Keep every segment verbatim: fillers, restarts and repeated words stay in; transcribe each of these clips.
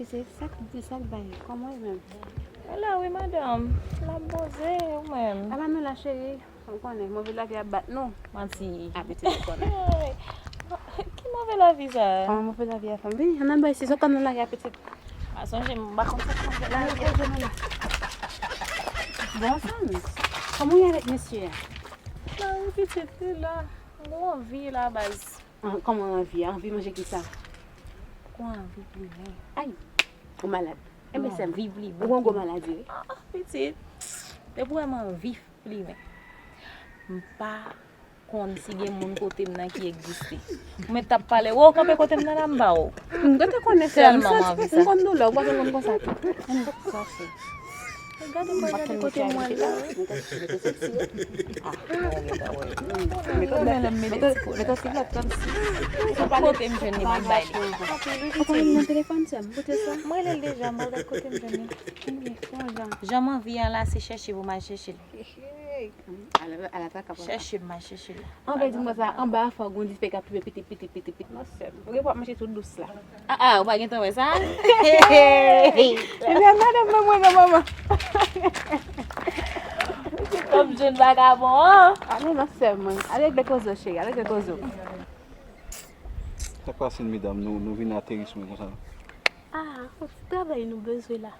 Se sa k di sa k bay. Kòman w ye menm? Mwen la wi, madanm. L ap poze, ou menm? Apa nou la, cheri? Ou konnen, move lavi ap bat nou. Manti. A, pitit, ou konnen. Ki move lavi sa? Kòman move lavi a, fanm? Vini, ann al bay si zòt kòm nan lari a, pitit. A, sonje, m pa konn sa k move lavi a. Bon, fanm, kòman w ye avèk mesye a? Lari, pitit, li la. M gon anvi la, baz. An, kòman anvi a? Anvi manje kisa? Gon anvi plimen. Ay, ou malad. Enben, sè m, viv li, ou gon gwo maladi, wi. Ah, pitit. Depi w wè m anvi plimen. M pa konn si gen moun kote m nan ki egziste. Ou mèt t ap pale, wè w kanpe kote m nan la, m ba w. M te konnen sè m, m konn doulè, ou pa konn konsa tou. Ann, sa w fè? Gade mwen, gade kote mwen la. Mete ti vlòt kòmsi. Kote m jwenn li, m ap bay li. Ou pa nan telefòn, sè m, kote sa? Mwen rele l deja, m pa wè kote m jwenn li. Jan m anvi an la, se chèche pou m al chèche l. Chèche l, m al chèche l. Anben, di mwen sa, anba a fò gon dife k ap toufe pitit, pitit, pitit, pitit. Non, sè m. Ou gen pou ap manje tout dous la. Ah, ah, ou pa gentan wè sa? Ebyen, madanm mwen, mwen, non, manman. Kòm jèn vagabon, an. Ale, non, sè mwen. Ale regle koze w, cheri. Ale regle koze w. Sa k pase, medam? Nou, nou vin ateri sou mwen konsa. Ah, yon ti travay nou bezwen la.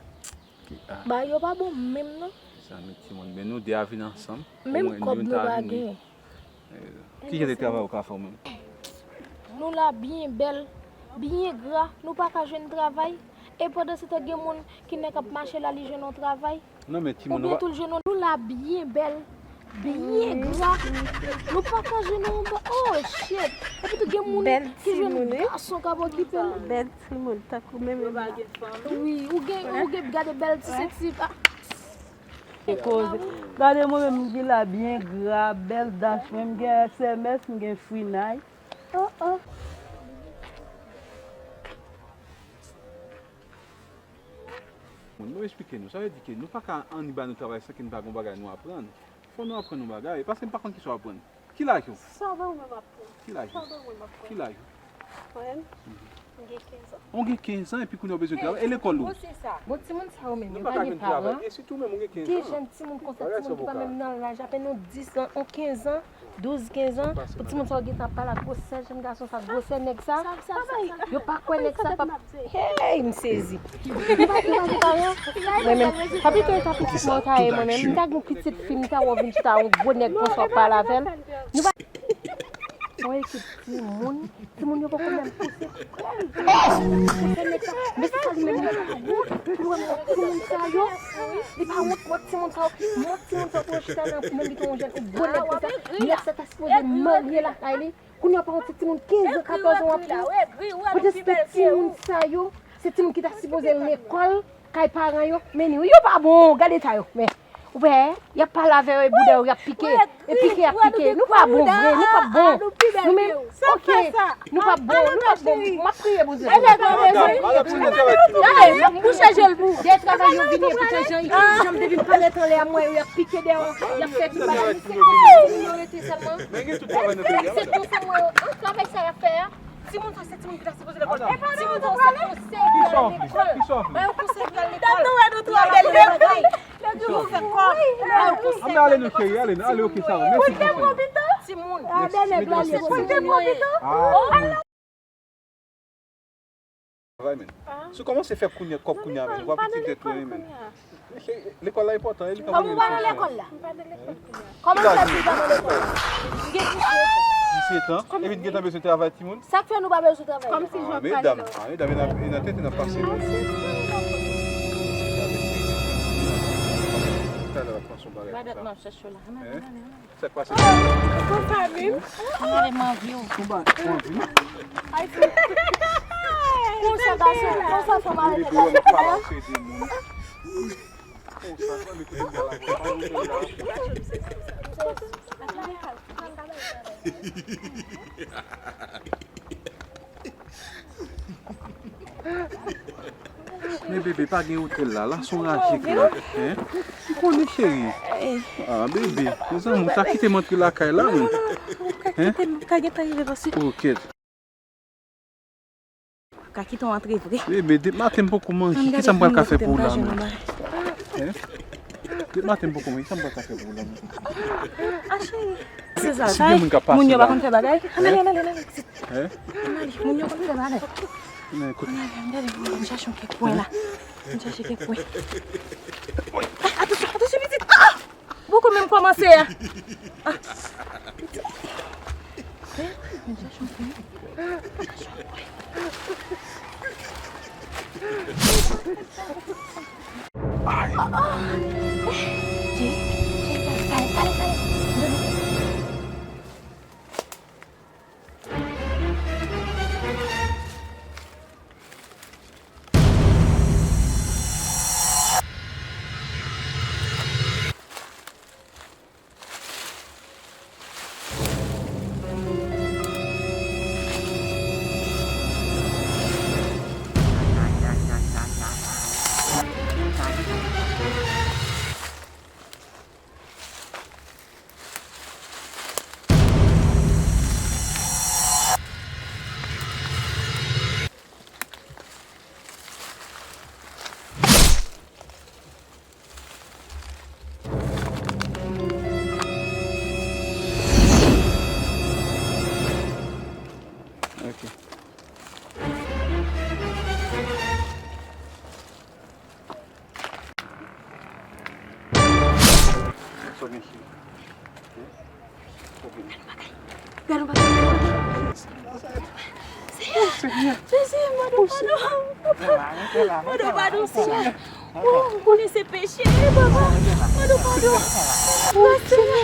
Bagay yo pa bon menm, non. Sa, men timoun, men nou de a vin ansanm. Menm kòb nou pa genyen. Ki jan de travay ou ka fè ou menm? Nou la byen bèl, byen gra, nou pa ka jwenn travay. E pandan se tan gen moun ki nèk ap mache la, li jwenn yon travay. Non, men timoun, oubyen tou l jwenn yon, nou la byen bèl, byen gra. Nou pa ka jwenn yon ba-, oh shit. Epi tou gen moun ki jwenn gason k ap okipe l. Bèl timoun, tankou menm menm. Wi, ou gen, ou gen, gade bèl ti senti. E koze. Gade mwen menm, m gen la byen gra, bèl dach, men m gen S M S, m gen frinay. Oh, oh. Moun, nou eksplike nou. Sa vle di ke nou pa ka anni ba nou travay san ke n pa gon bagay nou aprann. Fò nou aprann yon bagay, paske m pa konn kisa w aprann. Ki laj ou? Sa w ba mwen m ap pran. Ki laj ou? Sa w ba mwen m ap pran. Ki laj ou? Mwen, m gen kenz an. Ou gen kenz an epi kounye a w bezwen travay. E lekòl ou? Bon, se sa. Bon, timoun sa yo menm, yo pa gen paran. E sitou menm ou gen kenz an. Gen jèn timoun konsa, timoun ki pa menm nan laj, apèn yon dis an, yon kenz an, douz, kenz an, pou timoun sa yo gentan ap pale ak gwosè jèn gason sa, gwosè nèg sa. Yo pa kwè nèg sa p ap Hey, m sezi. Mwen menm, pa pito e ta pitit mwen w ta ye mwen menm. M ta gen pitit fi m, m ta wè w vin chita yon gwo nèg konsa w pale avè l. Nou pa yon ekip timoun, timoun yo poko menm pouse krèl. Pouse nèg sa. Men se sa li menm li pa wont pou l wè mòt timoun sa yo. Li pa wont mòt timoun sa yo. Mòt timoun sa yo pou yo chita nan men li gen yon jèn, yon gwo nèg konsa. Nèg sa ta sipoze marye lakay li. Kounye a pa yon ti timoun kenz an, katòz an w ap pran. Poutèt se timoun sa yo, se timoun ki ta sipoze lekòl, kay paran yo. Men ni yo pa bon, gade eta yo. Men, ou wè, y ap pale avè yo, e bouda yo, y ap pike. E pike, y ap pike. Nou pa bon vre, nou pa bon. Nou menm, oke, nou pa bon, nou pa bon. M ap priye pou Dye. Gade, m bouche je l pou ou. Dèyè travay yo vini, epi te jan, jan m te vin pale tan lè a, m wè yo, y ap pike dèyè, y ap fè tout bagay. Misye konsa, yo rete sèlman. Men gen tout travay nan peyi a, madanm. Se konsa mwen, an, travay sa y ap fè a. Timoun sa, se timoun ki ta sipoze lekòl. Timoun sa, se konsèy pou al lekòl. Ba yo konsèy pou al lekòl. Pou al aprann bagay. Pou yo fè kòb. Ba yo konsèy pou al lekòl. Ale nou, cheri, ale nou, ale, oke, sa va. Mèsi pou sa. Timoun. Travay, men. Si w kòmanse fè kounye a, kòb kounye a, men, w ap itil tèt ou, men. Lekòl la enpòtan, e li ka voye nou sou chemen. Kòman w pa nan lekòl la? Kòman w fè pou w pa nan lekòl la? M gen disèt an. Disèt an? Epi n gentan bezwen travay, timoun? Sa k fè nou pa bezwen travay? Kòmsi jan pale la. Ah, medam, ah, medam, e nan, e nan tenten n ap pase. Talè w ap pran sou bagay konsa. Madanm, m ap chèche w la. Hein? Sa k pase? Konsa menm. Ann ale m anvi w. Konba, w anvi m? Konsa gason, konsa fanm ale. Depi w wè m ap pale ak seri de moun. Konsa, mwen mete m nan la. Men bebe, pa gen otèl la, la se yon raje ki la, hein? Ou konnen, cheri. Ah, bebe, mezanmi, ou ta kite m antre lakay la, wi. Ou ka kite m, ou ka gentan rive, paske. Ok. Ka kite w antre vre. Bebe, depi maten m poko manje. Ki sa m pral ka fè pou ou la menm? Hein? Depi maten m poko manje. Ki sa m pral ka fè pou ou la menm? Ah, cheri. Se sa, si gen moun k ap pase la. Moun yo pa konn fè bagay. Ann ale, ann ale, ann ale. Hein? Ann ale, moun yo konn fè bagay. Men kote? Ann ale, ann ale, ann chache yon kèk pwen la. Ann chache kèk pwen. Ah, atansyon, atansyon, pitit. Ah! Poko menm kòmanse a. Ah. Ay. Ok. Sa w gen, cheri? Gade yon bagay, gade yon bagay. Senyè, Jezi, mande w padon. Mande w padon, Senyè. Oh, m konnen se peche, papa. Mande w padon. Oh, Senyè.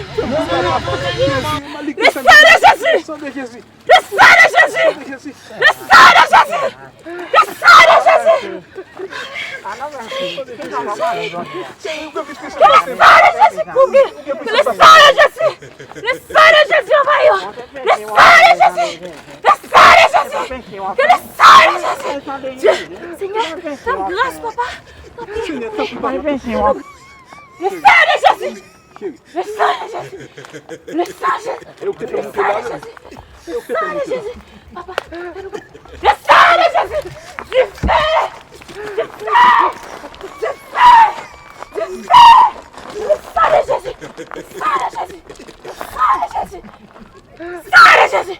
Le sang de Jésus! Le sang de Jésus! Le sang de Jésus! Le sang de Jésus! Le sang de Jésus! Que le sang de Jésus couvre! Que le sang de Jésus! Le sang de Jésus envahit! Le sang de Jésus! Le sang de Jésus! Que le sang de Jésus! Dieu, Seigneur, fais-moi grâce, papa. Tant pis. Seigneur, tant pis, pardonne. Le sang de Jésus! Le sang de Jésus! Le sang de Jésus! Le sang de Jésus! Papa, le sang de Jésus! Du feu! Du feu! Du feu! Du feu! Le sang de Jésus! Le sang de Jésus! Le sang de Jésus! Sang de Jésus!